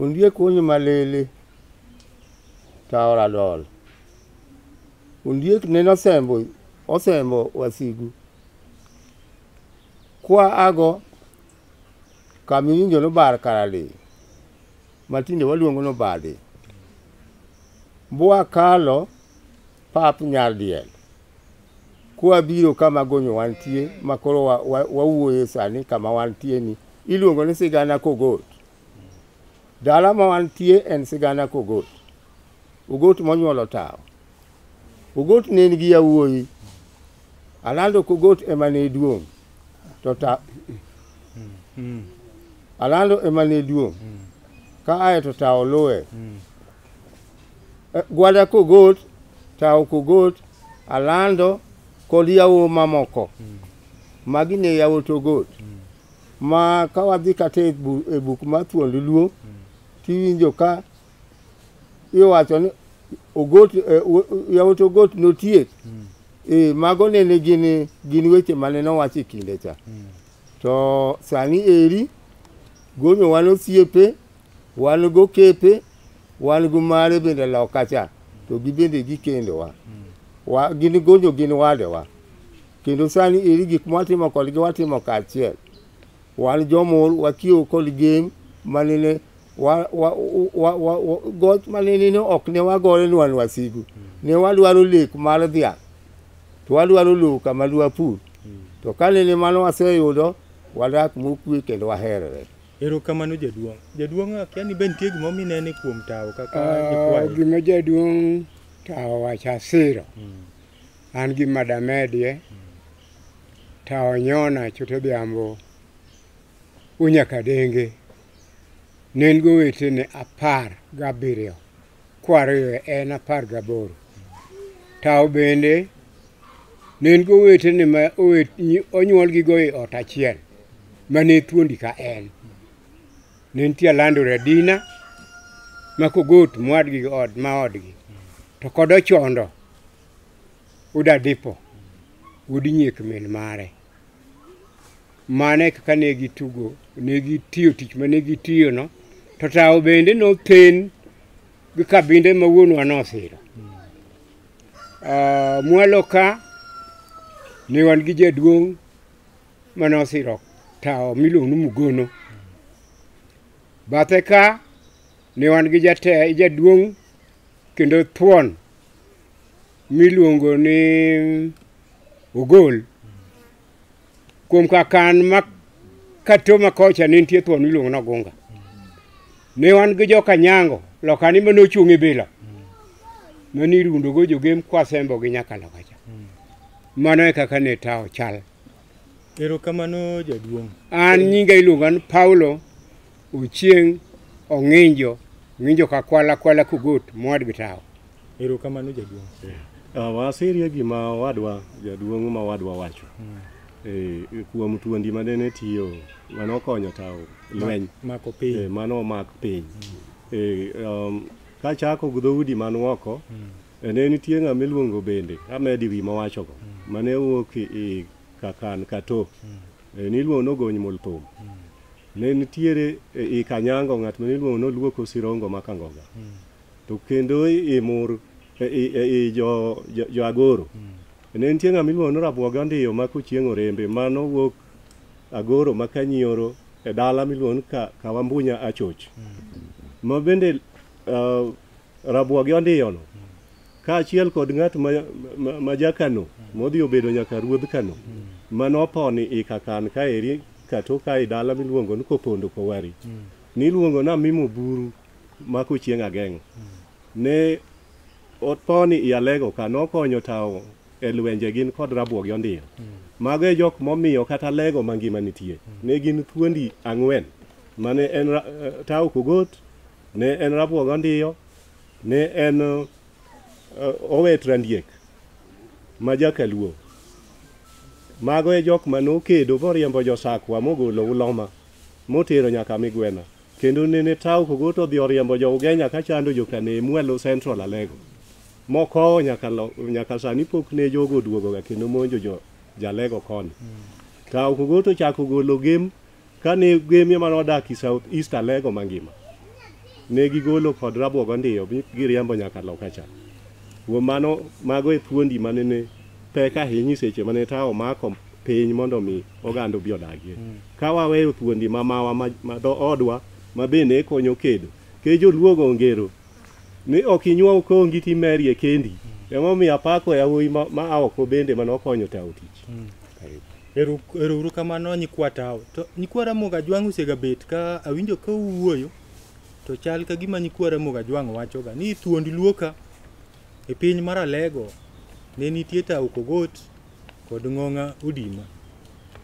Ondiek onyo malele to aora dol. Ondiek nene osembo osembo wasigu. Kwa ago kama iwinjo nobar karali matinde waluongo nobadhi. Bwa kalo pap nyardiel. Kwa biro kama gonyo wantie makoro wawuoye sani kama wantie ni iluongo ni Sigana Kogot. Dala ma wantie en Sigana Kogot. Ogot monyuolo tawo. Ogot ne nigi yawuoyi. Alando Kogot ema ne duong'. To ta Alando ema ne duong'. Ka ae to tawo luwe. Gwada Kogot, Tawo Kogot, Alando kod yawuoyi mamoko. Magi ne yawuot Ogot. Ma ka wadhi kata e buk mar Thuond Luo, tiwinjo ka iwacho ni Ogot yawuot Ogot notiek. Mago nene gin weche mane nowach e kinde cha. To sani eri gonyo wan osiepe, wan gokepe, wan go mare bende loka cha, to gibende gikendowa. Gin gonyo gin wadewa. Kendo sani eri gik mwatimo kodgi watimo kaachiel. Wan jomor wakiewo kod gem manene goch manene ok ne wagore ni wan wasigu. Ne wadwaro lek mar dhiang', to wadwaro lowo kama dwapur. To kanene mano waseyudo, wadak mokwe kendo waherore. Erokamano jaduong'. Jaduong' akia ni be nitie gimoro minene kuom tawo kaka ikwaye. Gima jaduong' tawo wacho asiro. An gima damedie. Tawo nyona chot odhiambo Unyakadenge. Ne en gowetene 17, kwariyo en 18. Tawo bende ne en gowetene ma onyuolgigo e ot achiel mane thuondi ka en. Ne nitie Alando Radina ma Kogot mowadgi od ma odgi to kod Ochondo Udadipo wuod nyiek min mare. Mano e kaka ne gitugo, ne gitiyo tich mane gitiyo no. To tawo bende nothen gi kabinde ma wuonwa nosiro. Mwalo ka ne wan gi jaduong' manosiro tawo miluongo ni Mugono. Bathe ka ne wan gi jaduong' kendo thuon miluongo ni Ogol. Kuom kakan ma Katoma kocha ne nitie thuon miluongo ni Ogunga. Ne wan gi joka Nyango lokani mane ochung' e bila mane irundo go jogem kwasembo gi nyaka loka cha. Mano e kaka ne tawo chal. Erokamano jaduong'. An nyinga iluonga ni Paulo Ochieng' Ong'injo, Ng'injo Kakwala Kwala Kogot mowadgi tawo. Erokamano jaduong'. Wasirie gima owadwa jaduong' ma owadwa wacho. Kuom thuondi mane tiyo manokonyo tawo lweny mako piny. Mano omak piny. Kachako gi dhoudi man oko, ne nitie ng'ama iluongo bende amedi wi mawachogo mane wuok i Kakan Kato. Niluongo ni Ogony Molthum. Ne nitiere i Kanyango ng'at mane iluongo ni Oluoko Sirongo ma Kangoga. To kendo i Mur i jo Agoro. Ne nitie ng'ama iluongo ni Rabuoga Ondiyo ma Kochieng' Orembe mano wuok Agoro ma Kanyioro e dala miluongo ni Kawambunya Achoch. Ma bende Rabuogi Ondiyo no kaachiel kod ng'at ma jakano modhi obedo nyaka ruodh Kano manoponi i Kakan kaeri Kato ka e dala miluongo ni Kopondo Kowari. Niluongo ni Amimo Buru ma Kochieng' Ageng'o. Ne oponi i Alego ka nokonyo tawo e lwenje gin kod Rabuogi Ondiyo. Mago e jok momiyo kata Lego mangima nitie. Ne gin thuondi 4 mane en Tawo Kogot, ne en Rabuogi Ondiyo, ne en Owet Randiek ma jakaluo. Mago e jok manokedo moriembo josakwa mogolo Uloma motero nyaka Migwena. Kendo nene Tawo Kogot odhi oriembo jo Ugenya kachando jokane mwalo Central Alego. Mokowo nyaka sani pok ne jogo oduogoga kendo monjo jalego koni. Tawo Kogot ochako golo gem kane gem ema nodak i South East Alego mangima. Ne gigolo kod rabuog ondiyo mi giriembo nyaka loka cha. Kuom mano, mago e thuondi mane ne pek ahinya seche mane tawo mako piny mondo mi oganda obi odagie. Ka waweyo thuondi mamawa ma dho odwa ma bende konyo kedo. Ke joluogo ongero ni ok inyuow kongi timerie kendi. Emomiyo apako yawuoyi ma oko bende manokonyo tawo tich. Ero uru kamano nyikwa tawo. To nyikwa Ramogi Ajwang' osegabet ka awinjo ka uwuoyo to chal ka gima nyikwa Ramogi Ajwang' wachoga ni thuond Luo ka e piny mar Alego ne nitie Tao Kogot kod Ng'ong'a Odima.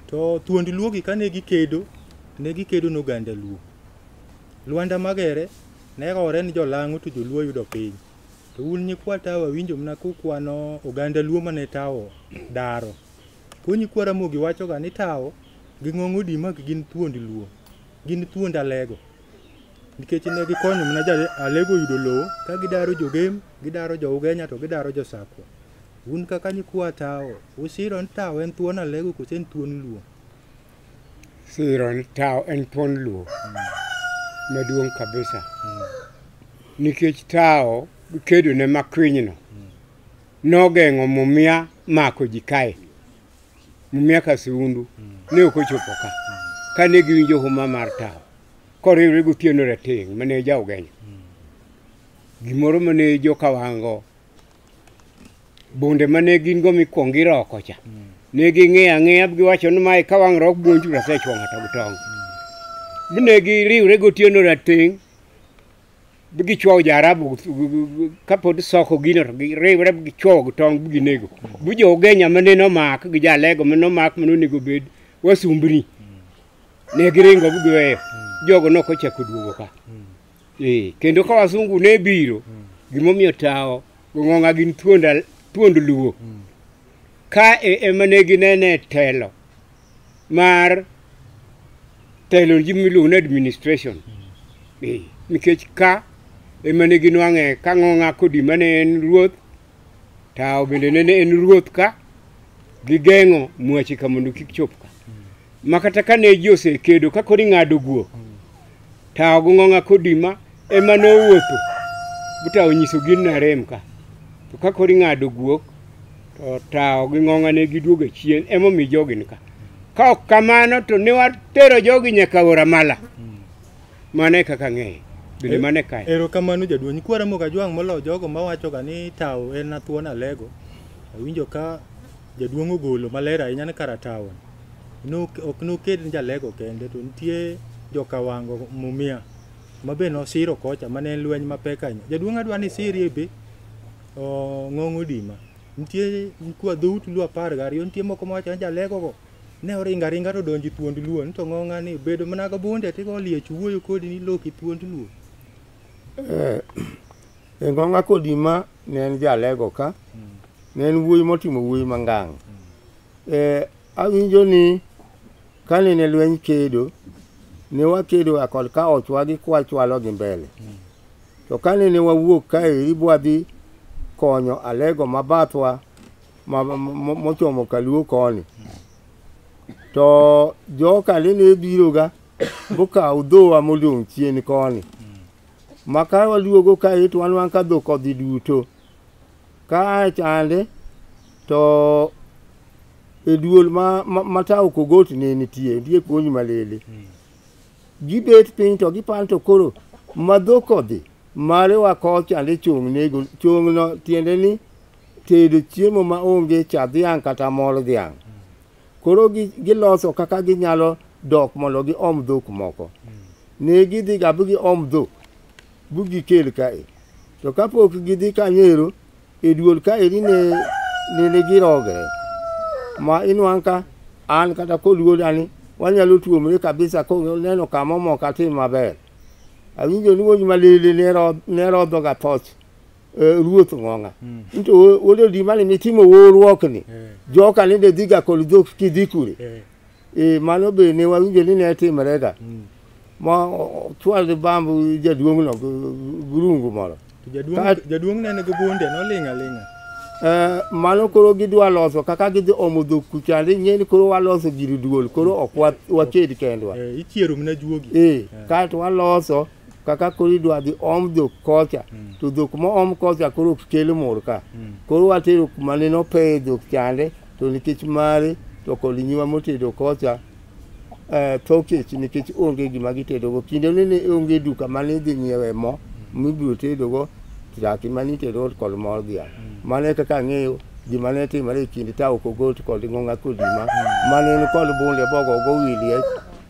To thuond Luo gi kane gikedo, ne gikedo ne oganda Luo. Lwanda Magere ne gore ni jolang'o to joluo yudo piny. To un nyikwa Tawo awinjo mana kukwano oganda Luo mane Tawo daro. Koro nyikwa Ramogi wachoga ni Tawo gi Ng'ong'a Odima ok gin thuond Luo, gin thuond Alego. Nikech ne gikonyo mana jo Alego yudo lowo ka gidaro jogem, gidaro jo Ugenya to gidaro jo Sakwa. Un kaka nyikwa Tawo, usiro ni Tawo en thuon Alego koso en thuon Luo? Siro ni tawo en thuon Luo maduong' kabisa. Nikech tawo kedo ne makwinyno nogeng'o mumia mako ji kae. Mumia Kasiundu ne ok ochopo ka. Kane giwinjo huma mar tawo koriwre gotieno rateng' mane ja Ugenya. Gimoro mane joka Wango bunde mane gin go mikwongo iroko cha. Ne ging'iyo ang'iya giwacho ni mae ka wang' rok buonju to asechwo ng'ato gi tong'. Ne giriwre gotieno rateng' gichwowo ja-Arabu kapod soko gino to giriwre gichwowo gi tong' ginego. Bu jo Ugenya mane nomak gi jo-Alego mane nomak mane onego bed wasumbni ne giringo giweyo. Jogo nok ochako duogo ka. Kendo ka wasungu ne biro, gimomiyo tawo gi Ng'ong'a gin thuond Luo. Ka ema ne ginene telo mar telo ji miluongo ni administration. Nikech ka ema ne ginwang'e ka Ng'ong'a Kodima ne en ruoth, Tawo bende nene en ruoth ka, gigeng'o mwache ka mondo kik chop ka. Ma kata ka ne ji osekedo ka koro ing'ado guok, Tawo gi Ng'ong'a Kodima ema nowuotho bu Tawo onyiso gin narem ka. To ka koro ing'ado guok, to Tawo gi Ng'ong'a ne giduogo chien emomiyo jogi ni ka. Ka ok kamano to ne watero jogi nyaka Aora Mala. Mano e kaka ang'eye. Bende mano e kae. Erokamano jaduong'. Nyikwa Ramogi Ajwang' moloyo jogo mawachoga ni Tawo en thuon Alego. Awinjo ka jaduong' ogolo maler ahinya ni kara Tawo ok noked ni Jalego kende to nitie joka Wango Mumia ma be nosiro kocha mane en lweny mapek ahinya. Jaduong' adwa ni isirie be Ng'ong' Odima. Nitie nyikwa dhout Luo 12 nitie moko mawacho ni Jalego go ne oringo aringa to odonjo e thuond Luo ni to Ng'ong'a ni bedo mana gi bunde tigo liech wuoyo kodi ni loki thuond Luo. Ng'ong'a Kodima ne en jalego ka, ne en wuoyi motimo wuoyi mangang'. Awinjo ni kane ne lweny kedo, ne wakedo kod ka ochwa gi kwachwalo gi mbele. To kane ne wawuok kaeri bwadhi konyo Alego mabathwa mochomo Kaluo koni, to joka ne biro ga bokaw dhowa modong' chien koni. Ma ka waduogo kae to wanwang' ka dhok odhi duto. Ka chande to e duol ma Tawo Kogot ne nitie puonj malele. Gibet piny to giparo to koro ma dhok odhi marewa kocha chong' nego chong' no tiende ni tedo chiemo ma onge cha dhiang' kata mor dhiang'. Koro giloso kaka ginyalo dok mondo giom dhok moko. Ne gidhi ga bu giom dhok bu gikel kae. To kapok gidhi kanyo e duol kaeri ne girogre. Ma inwang' ka an kata kod wuoda ni wanyalo tuomre kabisa koneno kama omoko atim maber. Awinjo ni wuoyi malele ne rodho ga thoch ruoth Ng'ong'a. Nto wuod Odima ni mitimo woruok ni. Joka ne dhi ga kod dhok kidhi kure. Mano be ne wawinjo ni ne timre ga. Ma chwal bambu jaduong' no gi rungu moro. Jaduong' ne nigi bunde noling' aling'a. Mano koro gidwa loso kaka gidhi omo dhok kuchande ing'e ni koro waloso gir duol koro ok waked kendwa. Ichiero mana juogi. Kaeto waloso Kaka koro idwa dhi om dhok kocha, to dhok moom kocha koro ok kel mor ka. Koro watero kuma ne nopeye dhok chande, to nikech mare to kod nyiwa motedo kocha tho kech nikech onge gima gitedogo. Kinde ne onge duka mane idhi nyiewe mo mibiro tedogo, chak mane itedogo kod mor dhiang'. Mano e kaka ang'eyo gima ne timore e kind Tao Kogot kod Ng'ong'a Kodima, mane en kod bunde bogogo wi liech,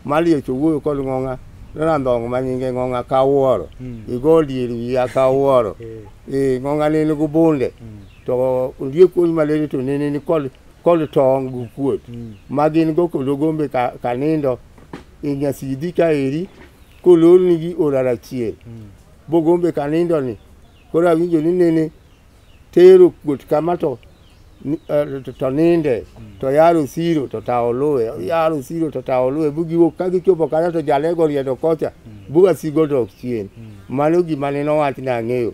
ma liech owuoyo kod Ng'ong'a, randhong' ma nyinge Ng'ong'a kawuoro, igo dier wiya kawuoro. Ng'ong'a ne nigi bunde, to ondiek kuony maleri to ne ni kod tong' gi kuot, ma gin go kod ogombe kanindo e Nyasidhi kaeri, kolornigi orara chiel. Bogombe kanindo ni, koro awinjo ni nene tero kuot kama to ninde, to yaro siro to tawo luwe, yaro siro to tawo luwe, bugiwuok ka gichopo kanyo to jalego riedo kocha, buwasigo dok chien. Mano gima ne nowach ne ang'eyo.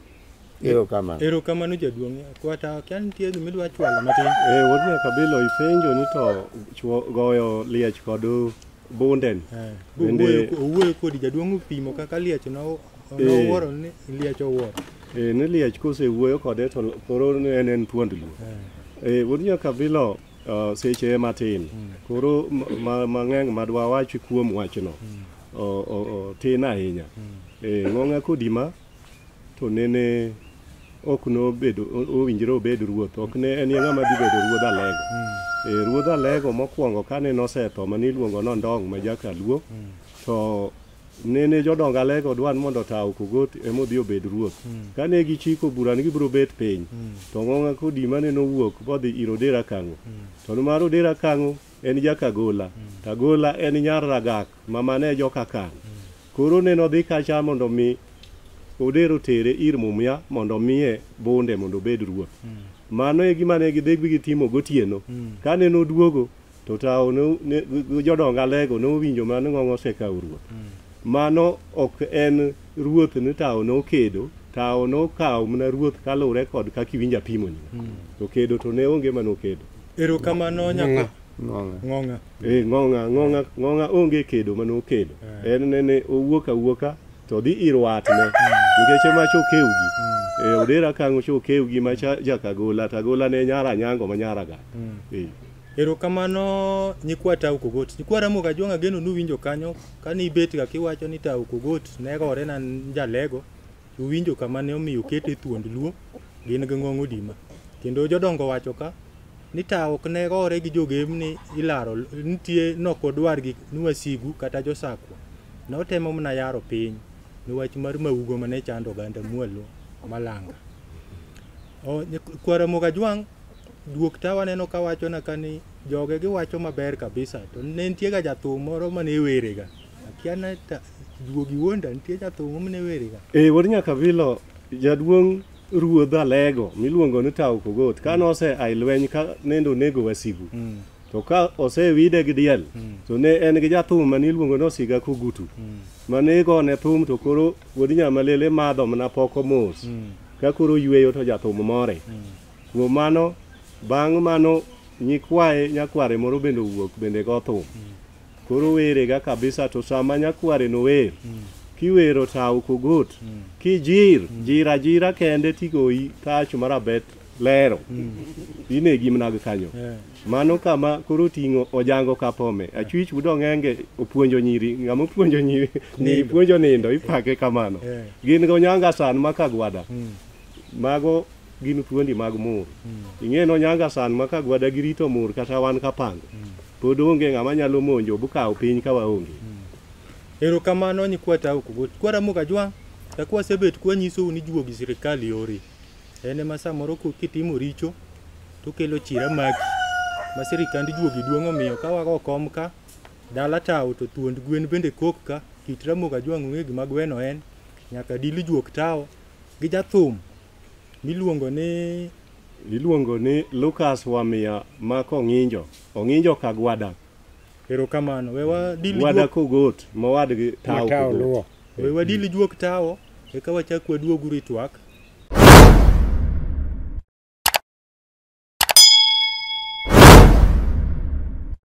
Erokamano. Erokamano jaduong'. Kwata kia nitie gima idwa chwalo matin. Wuod Nyakabilo ipenjo ni to chwo goyo liech kod bunde ni. Owuoyo kodi jaduong' opimo kaka liech nowuoro ni liech owuoro. Ni liech kosewuoyo kode to koro en thuond luo. Wuod Nyakabilo seche matin. Koro mang'eny madwa wach kuom wachno. Tin ahinya. Ng'ong'a Kodima to nene ok nobedo owinjore obed ruoth, ok ne en ng'ama dhi bedo ruodh Alego. Ruodh Alego mokwongo kane nosetho mane iluongo ni Ondong' ma jakaluo, to nene jodong Alego dwa ni mondo Tao Kogot ema odhi obed ruoth. Kane gichiko bura ni gibiro bet piny, to Ng'ong'a Kodima ne nowuok bodhi ir Odera Kang'o. To nimar Odera Kang'o en jakagola, Tagola en nyar Ragak ma mane joka Kan. Koro ne nodhi kacha mondo mi Odero tere ir Mumia mondo miye bunde mondo obed ruoth. Mano e gima ne gidhi gitimo gotieno. Kane noduogo to Tao jodong Alego nowinjo mano Ng'ong'a osekawo ruoth. Mano ok en ruoth ni Tao nokedo, Tao nokawo mana ruoth kaluwore kod kaka iwinjo apimo ni. To kedo to ne onge manokedo. Erokamano nyako Ng'ong'a. Ng'ong'a. Ng'ong'a onge kedo manokedo. En nene owuok awuoka to dhi ir watne nikech ema chokewgi. Odera Kang'o chokewgi macha jakagola, Tagola ne nyar Anyango ma nyar Agak. Erokamano nyikwa Tao Kogot. Nyikwa Ramogi Ajwang' ageno nuwinjo kanyo kane ibet ga kiwacho ni Tao Kogot ne gore na Jalego, uwinjo kama ne omiyo okete thuond luo gin gi Ng'ong' Odima. Kendo jodongo wacho ka ni Tao ok ne gore gi jogem ni ilaro nitie nokodwar gi ni wasigu kata josakwa. Notemo mana yaro piny ni wach mar maugo mane chando oganda mwalo Malanga. Kwa Ramogi Ajwang' duok ta waneno ka wachona ka ni joge giwacho maber kabisa to ne nitie ga jathum moro mane werega. Akia na juogi wuonda nitie jathum mane werega. Wuod Nyakabilo jaduong' ruodh Alego miluongo ni Tao Kogot kane ose ai lweny ka nende onego wasigu. To ka osewide gi diel, to ne en gi jathum mane iluongo ni Osiga Kogutu. Mane igone thum to koro wuod Nyamalele madho mana poko mos. Ka koro yweyo to jathum more. Kuom mano, bang' mano nyikwaye nyakware moro bende owuok bende go thum. Koro werega kabisa to sama nyakware no wer, kiwero Tao Kogot, kijir, jir ajira kende tigoyi tach marabet lero. Inegi mana gi kanyo. Mano kama koro ting'o Ojango Kapome. Achwich wuod Ong'enge opuonjo nyiri, ng'ama opuonjo nyiri, nyiri puonjo nindo, ipake kamano. Gin go Onyanga San ma Kagwada. Mago gin thuondi mag mur. Ing'e ni Onyanga San ma Kagwada girito mur kata wan Kapango. Pod onge ng'ama nyalo monjo bukaw piny ka waonge. Erokamano nyikwa Tao Kogot. Kwa Ramogi Ajwang' kaka wasebet kwanyisou ni juogi sirikal yore. En ema samoro kitimo richo to kelo chira maki ma sirikand juogi duong' omiyo ka wago kom ka dala Tao to thuond gwen bende kok ka kit Ramogi Ajwang' ong'e gima gweno en nyaka dili juok Tao gi jathum miluongo ni Iluongo ni Lucas Wamia ma Kong'injo. Ong'injo Kagwada. Erokamano. We wadili Gwada Kogot mowadgi Tao Tao Kogot. luwo. We wadili juok Tao eka wachak waduogu ritwak.